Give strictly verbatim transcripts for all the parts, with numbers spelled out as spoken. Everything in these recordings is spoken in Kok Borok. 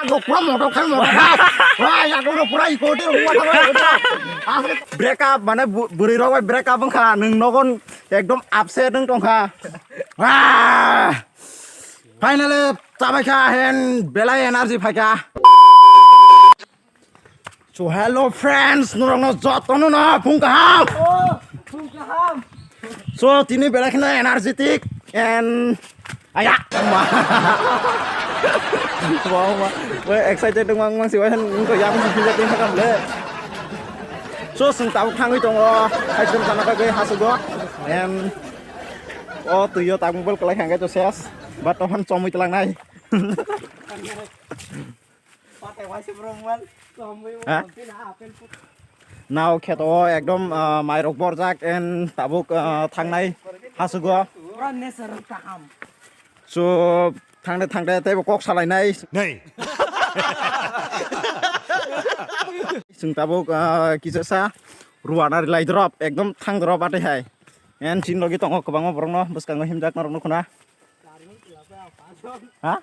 Pura motor khai motor khai. Wah, ya ko pura iko te ruwa thang. Asli break up mane bu-, bwrwi rok bai break up wngkha, nwng nogon ekdom upset wng tongkha. Wah! Finally chabai kha, hen belai energy phaikha. So hello friends, norokno jotono no phung kaham. Oh, phung kaham. So tini belai kheno energetic and aya. Wow, wow. Wah, excited wng mang si wah, wngkha yang si phinjak wngkha le. So chwng tabuk thangwi tongo, ice cream chana bagwi hasugo. And o twiyo tabuk bol kwlai kha hwnkhe to ses. But tohon chomwi twlangnai. Ha? Nao kheto o ekdom, ah, mairok borjak and tabuk, ah, thangnai hasugo. Pura natural kaham. So thangde thangde teibo kok salainai. Nei. Chwng tabuk, ah, kisa sa ruana rilai drop, ekdom thang drop atwi hai. And chin logi tongo kwbangma borokno bwskango himjak norokno khuna. Ha?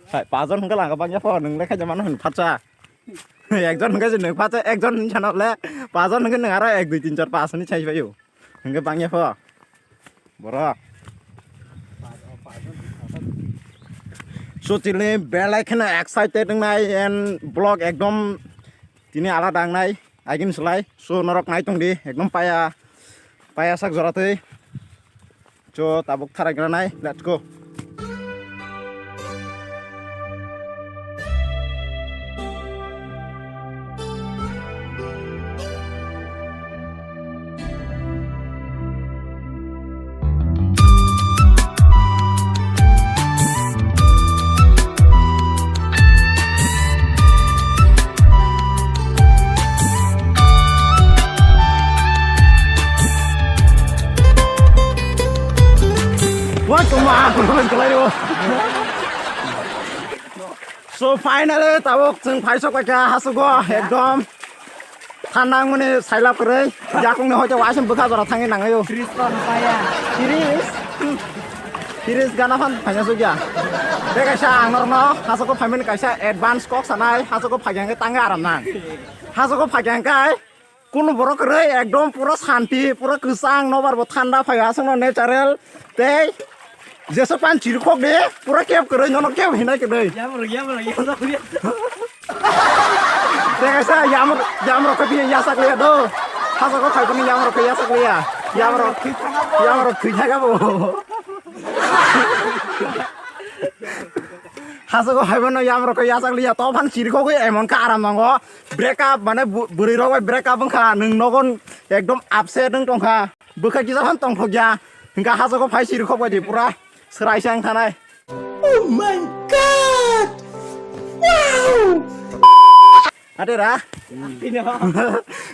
Hai, pajon hwnkhe langa bangya pho, nwng le khaija mano hwn phatsa. Ekjon hwnkhe je nwng phatsa, ekjon hwn sanok le, pajon hwnkhe nwng aro ek, dui, tin, char, pas hwnwi sai phaio. Hwnkhe bangya pho. Borok. So, tini belai kheno excited wngnai and vlog ekdom tini alada wngnai, agini slai. So, norok nai tongdi, ekdom paya, paya sak jora twi. So, tabuk tharai gana nai, let's go. Wah, cuma aku belum kelar. So finally tabuk chwng phaisok paikha hasugo ekdom thanda wngmani sailap kwrwi yakungni hoite waising bwkha jora thangwi nangaio. Tris ton paya. Tris? Tris gana phan phaina sugya. Tei kaisa ang norokno hasugo phaimani kaisa advance kok sanai, hasugo phaikha hwnkhe tangwi aram nang. Hasugo phaikha hwnkhe Kunu borok kwrwi ekdom pura santi, pura kwchang, nobar bo thanda phaio, aswkno natural tei jeswk pan chirikhok de, pura keb kwrwi, nono keb hinai kwrwi. Yamrok, yamrok, yamrok, yamrok. Tei kaisa yamrok, yamrok khe phiya yasak liya do. Hachoko phaiphano yamrok khe yasak liya. Yamrok, yamrok thwi thaka bo. Hachoko phaiphano yamrok khe yasak liya. To phan chirikhogwi emon khe aram nango. Break up mane bu-, bwrwi rok bai break up wngkha, nwng nogo ekdom upset wng tongkha, bwkha kisa phan tongthokya, hwnkha hachoko phai siri khok bai di pura swraisa wng thanai. Oh my God! Wow! Ate ra? Tino.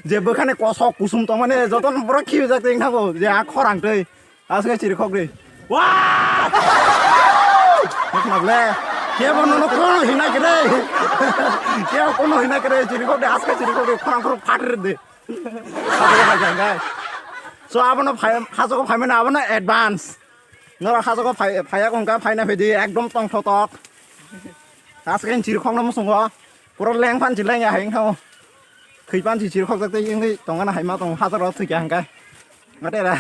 Je bwkhani kosok kusum tongmani jotono pura khibijak tei wng thango, je a khorang twi. Aswk chiri khok de. Wah! Khok na ble. Kebo nono kono hinai kre. Kebo kono hinai kre chiri khok de, aswk chiri khok de, khorang khorang phatir de. Hachoko phai jang gai. So abono phai, hachoko phai mane abono advance. Nora hachoko phai, phai ya kongka phai na phidi ekdom tong thotok. Aswk chiri khok na musungo. Pura leng phan si leng ya hai wngkha o. Khwi phan si chiri khokjak tei wngwi tongana hai ma tongo, hajar rok thwi kha hwnkhe. Mate ra.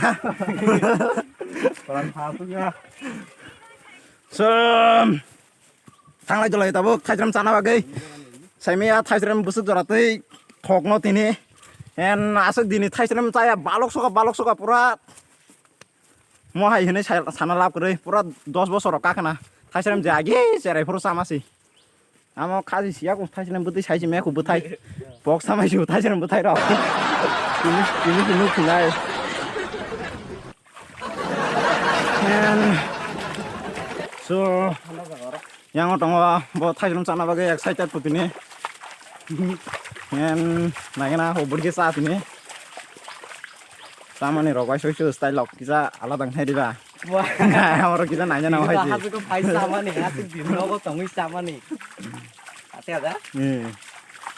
Koran pha sung ya. Sum. Thanglai tolai tabuk thaisram chana bagwi. Saimaya thaisram bwswk jora twi thokno tini. En aswk dini thaisram chaya balok soka balok soka pura. Mo hai hinui sa-, sana lab kwrwi, pura dos bosor rok kakana. Thaisrem je agi cherai phuru sama si. Amo khaji siya ko thaisrem bwtwi sai si me ko bwthai. Pok samai si thaisrem bwthai rok. Ini, ini, ini, ini. Man. So, yang tongo bo thaisrem chana bagwi excited putini. Man, naikena ho burge sa tini. Tamani rok bai soi soi style lok kisa alada wngthai diba? Wah. Amaro kisa naina na hai. Hachiko phai samani, hachik din nogo tongwi samani. Ate ada? Hmm.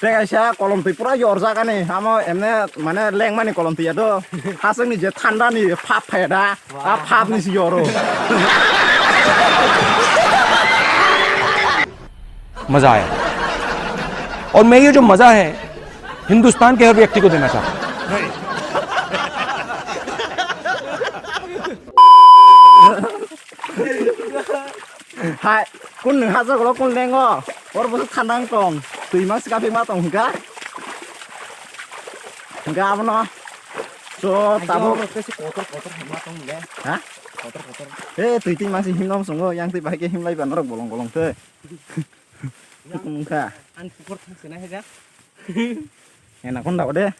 Te kaisa kolom twi pura yorjak ani, amo emne mane lengmani kolom twi ya do. Hachikni je thanda ni phap phai da, a phap ni si yoro. मजा आया। और मैं ये जो मजा है, हिंदुस्तान के हर व्यक्ति को देना चाहता हूँ। Hai, kun nung hajak lo kun lengo. Or bwswk thanang tong. Twi ma sika phi ma tong hwnkha. Hwnkha abono. So, tabuk. Kotor, kotor, hima tong le. Ha? Kotor, kotor. Eh, twi twi ma si himnom songo, yang twi bahai khe himlai ba norok bolong bolong twi. Wngkha. Ang pukur thang sina hega. Anaconda o de.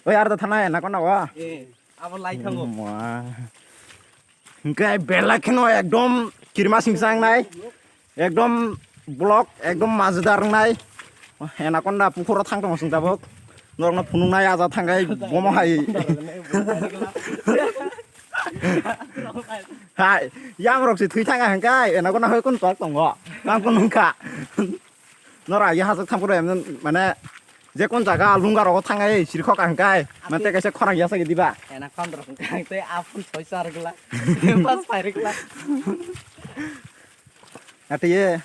Oi, arda thana anaconda o. Eh, abo lai thango. Ma. Hingke belai kheno ekdom kirima singsa wngnai. Ekdom block, ekdom majedar wngnai. Anaconda pukur o thang tongo sing tabuk. Norokno phunuknai aja thangkai bomo hai. Hai, yamrok se thwi thanga hingkai, ena kono hai kun tok tongo. Nang kun nungkha. Nora ya hajak thang pura emne mane je kun jaga lunga rogo thangai sirkhok hingkai. Mante kaisa khorang yasa gidi ba. Ena kondro hingkai te apun soi sar gla. Pas pairi gla. Ate ye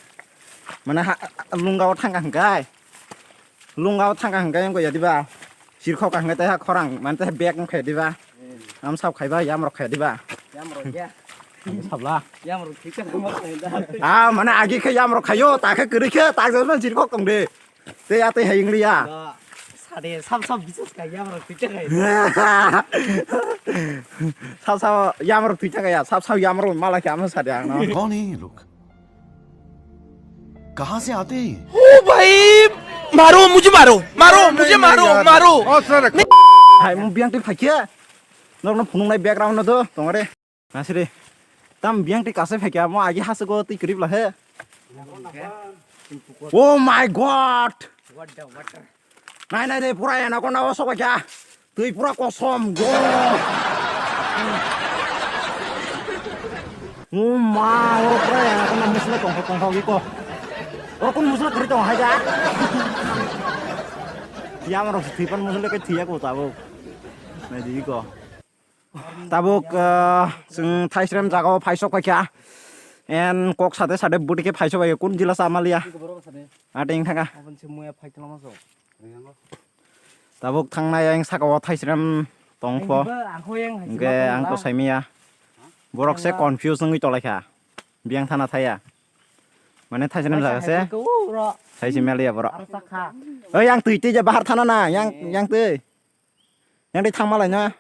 mane ha lunga o thanga hingkai. Lunga o thangkha hwnkhe wngkha ya diba? Sirkhok ka hwnkhe taiha khorang, mane taiha bag wngkha ya diba? Hmm. Am sab khaiba, yamrok khaiya diba? Yamrok ya. Sabla. Yamrok thiksa ma khaida. Ah, mane agi khe yamrok khayo, ta khe kwrwi khe, ta khe sirkhok tong de. Tei ya tei hai wngli ya. Sade sab sab bisas ka yamrok thiksa khai. Sab sab yamrok thiksa ya, sab sab yamrok mala khe am sade ang no. कौन है ये लोग? कहाँ से आते हैं ये? ओ भाई, मारो, मुझे मारो, मारो, नहीं, मुझे नहीं मारो, यार। मारो। बहुत सारे Hai, mo biyang twi phaikhe. Norokno phunuknai background no do, tongare. Nasiri. Tam biyang twi kasai phaikhe, mo agi hasu go twi krip la he. Oh my God! What the water? Nai, nai, nai, pura anaconda o sokbaikha. Twi pura kosom, go. O ma, oro pura anaconda musla tongthok tongthok iko. Oro kun musla kwrwi tongo hai da? Yamrok se thwipan musla khe thwiya ko tabuk. Nai di iko. Tabuk, ah, chwng Thaisrem jagao phaisok paikha. En kok sade sade bwtwi khe phaisok bai kun jila chamalia. Ating thanga. Tabuk thangnai ang saka o Thaisrem tongpho. Hwnkhe ang to saimaya. Borok se confuse wngwi tolaikha. Biyang thana thaya. Mane Thaisrem jaga se. Thaisi meliya borok. Oi, yang twi twi je bahar thana na, yang, yang twi. Yang twi thangma lai na.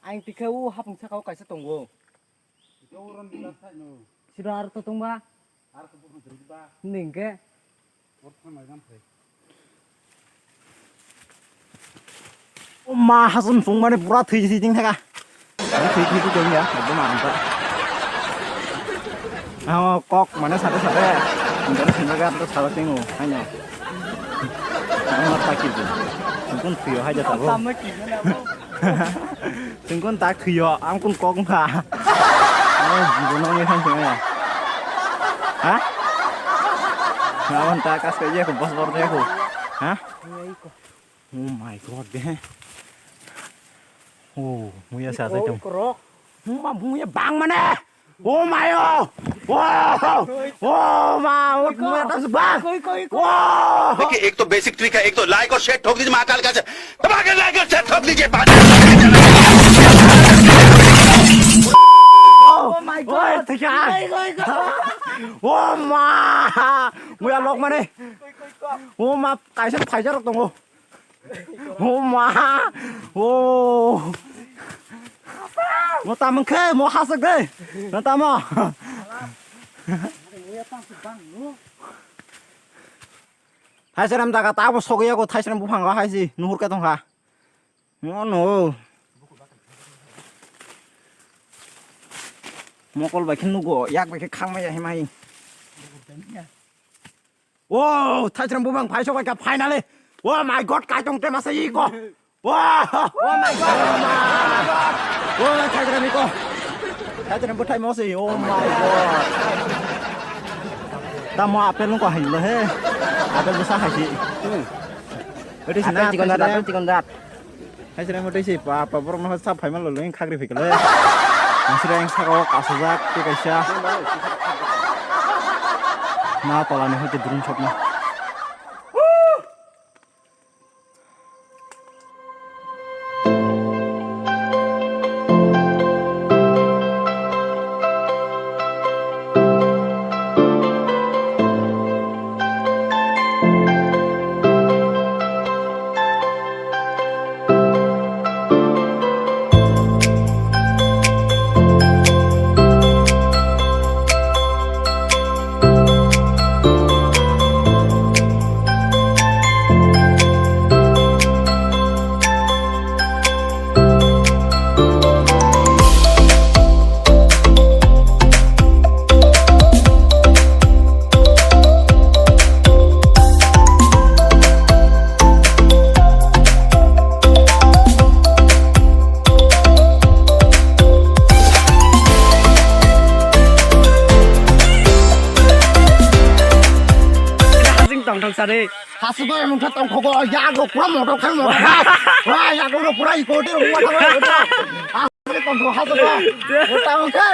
Ang tikhe u hapung saka o kaisa tongo. Siro aro to tongba? Aro to buphang kwrwi ba? Hwnwi hwnkhe? Oro thang lai nang phai. O ma, hasum sung mani pura thwi thwi thing thaka. Thwi thwi thwi thwi ya, ekdom ang ta. Ang kok mane sade sade. Ang sung ga to sade tingu, haino. Ang ta ki. Sungkun thwi hai ja tabo. Chwng kun tak thwiyo, ang kun kok wngkha. Ang jibono wngwi thang thwngya. Ha? Abon ta kas kaiya ko, bos bor de ko. Ha? Oh my God, de. Oh, muya sa sa tong. Korok. Muma muya bang mane. Oh my, oh! Oh! Oh ma, oh, oh, oh, oh. देखिए, एक तो basic trick है, एक तो लाइक और शेयर ठोक दीजिए महाकाल का, दबा के लाइक और शेयर ठोक दीजिए। Oh my God! Oh ma! Muya lok mane. Oh ma, kaisa phaijak rok tongo. Oh ma! Oh! Mo tamang khe, mo hasuk de. Na tamo. Thaisrem jaga tabo sogwi yago, thaisrem buphang ga haisi nuhur khe tongkha. Mo no. Mokol bai khe nugo, yak bai khe khangma ya himai. Oh, Thaisrem bubang phaisok kha finally. Oh my God, kaitung tema se iko. Oh, oh my God. Oh, Thaisrem iko. Thaisrem buthai mo se. Oh my God. Tamo apel nungko hailo he. Apel bwsa haisi. Oti sina apel chikon dat, apel chikon dat. Hai sira mo tei se pa pa borok no sa phai ma lo leng khagri phikle. Masira yang saka o kasajak te kaisa. Na tola ni hoite drone shot na. Hasing tong tong sari. Hasing ko emang tong kho ko ya go pura motor khan motor. Wah ya go pura iko de rumah thawa. Tongkho hasukha. Tamo khe.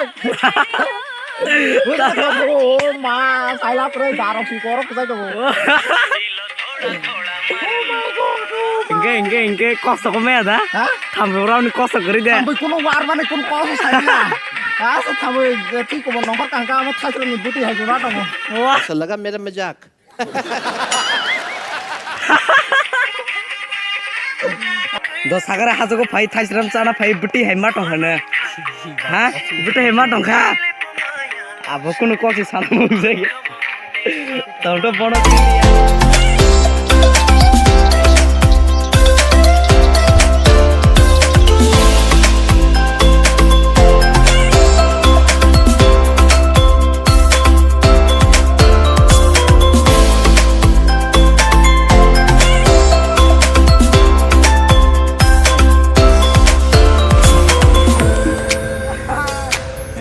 Tamo khe. O ma, saila pore daro phi korok kujai tongo. Hingke, hingke, hingke kosto kome da? Ha? Thambo rao ni kosto kori de. Thambo kuno war mane kuno kosto sai na. Ha, so thambo thik ko nongkor kangka amo thaichro ni buti hai jora tongo. Wah. Aisa laga mera majak. Do sagara hajogo phai thaisram chana phai bwtwi hai ma tong hano. Ha? Bwtwi hai ma tong kha. Abo kunu kok se sana mung jai. Tong to bono.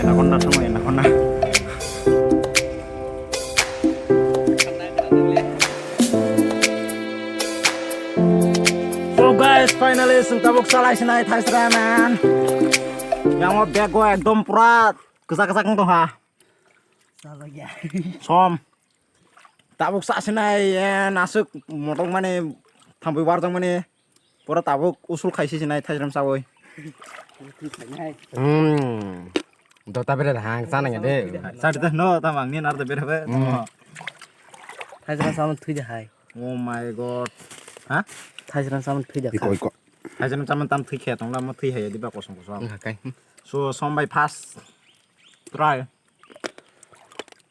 Anaconda tamo, anaconda. So guys, finally, sung tabuk salai sinai thaisra man. Yang o bag o ekdom pura kwchak kwchak wng tong ha. Salai ya. Som. Tabuk sa sinai, eh, nasuk motok mani, thampui warjak mani. Pura tabuk usul khaisi sinai thaisram sawi. Hmm. Dota bere hang sana ya de. Sadi teh no tamang ni nar de bere be. Hmm. Thaisram saman thui de hai. Oh my God. Ha? Thaisram saman thui de. Iko, iko. Thaisram saman tam thui khe tong la mo thui hai di ba kosong kosong. Hakai. So som bai first try.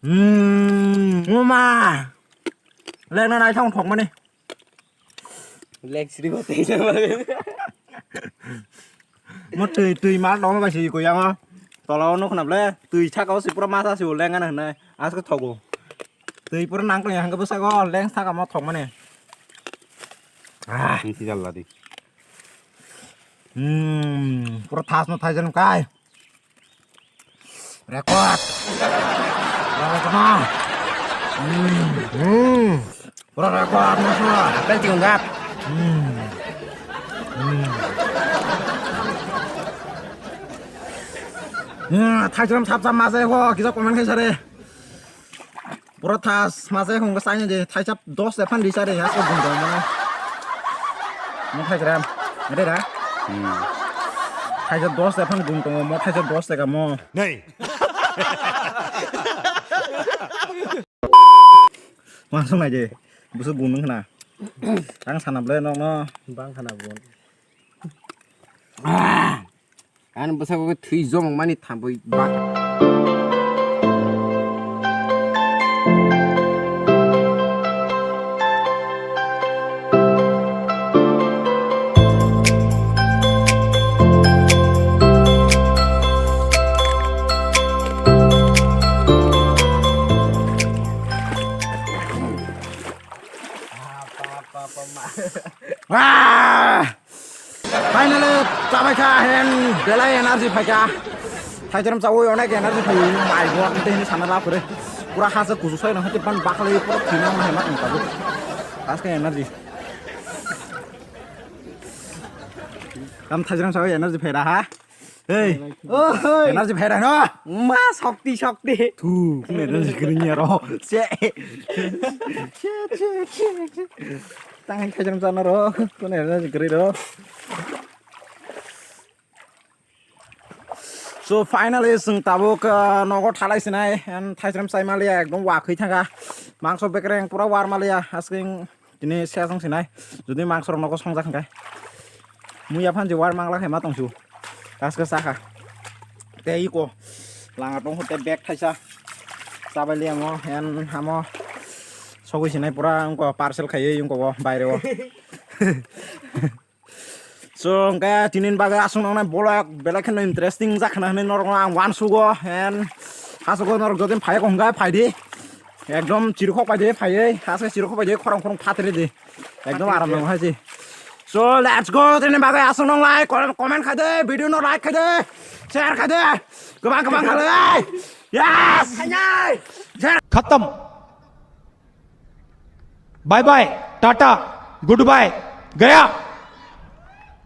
Hmm. Mama. Lek na nai thong thok mani. Lek sri ko tei na. Mo twi, twi mal dong bai si ko yang. Tola o nuk nap le twi thak o si pura masa si leng ana hnai. As ko thogo. Twi pura nang tong yang ko sa ko leng thak mo thok mani. Ah, ni si jalla di. Hmm, pura thas no thai jan kai. Record. Record ma. Hmm. Hmm. Pura record ma sura. Apel tiung gap. Hmm. Hmm. Hmm, thai jam sap sap ma se ho, kisa comment khai sare. Pura thas, mase hong ka sai de, thaisa dos de phan di sare, ha, so gung dong mane. Mo thai gram, ade da? Hmm. Thaisa dos de phan gung dong, mo thaisa dos de ka mo. Nei. Ma song nai de, busu gung nung khna. Ang sana ble nok no. Bang khna bun. Ah. Ani bwskango khe thwi jomong mani thampui ba. Ah! Finally, chabai kha, hen belai energy phaikha. Thaichwram chawi onek energy phai, my God, tei hini sana la kore. Pura hasa kusu sai na hati pan bakhle pura thina ma hema tong tabu. Aske energy. Kam thaichwram chawi energy phai raha. Hey, energy phai rano. Ma, shokti, shokti. Thu, kung energy kring ya ro. Che. Tang khai jam jana ro. Kung energy kring ro. So finally, chwng tabuk, ah, nogo thalai sinai, and thaisram sai maliya, ekdom wa khwi thangkha. Mangso bekreng pura war maliya, asking tini sesong sinai. Jodi mangso rok nogo songjak hwnkhe. Muya phan je war mangla khe ma tongsu. Aske sakha. Tei iko. Langa tong hote bag thaisa. Chabai liya mo, and hamo. Sogwi sinai pura wngko parcel khaiwi wngko bo baire o. So, hwnkhe tinin bagwi aswk nongnai vlog belai kheno interesting jak khna hwnwi norokno ang uansugo, and hasugo norok jodi phai kho hwnkhe phai di. Ekdom chirikhok pai di phaiwi, haske chirikhok pai di, khorang khorang phatri di. Ekdom aram nang hai si. So, let's go, tinin bagwi aswk nonglai, comment khai di, video no like khai di, share khai di, gabang gabang khai di. Yes! Khatam. Bye bye, tata, goodbye, gaya.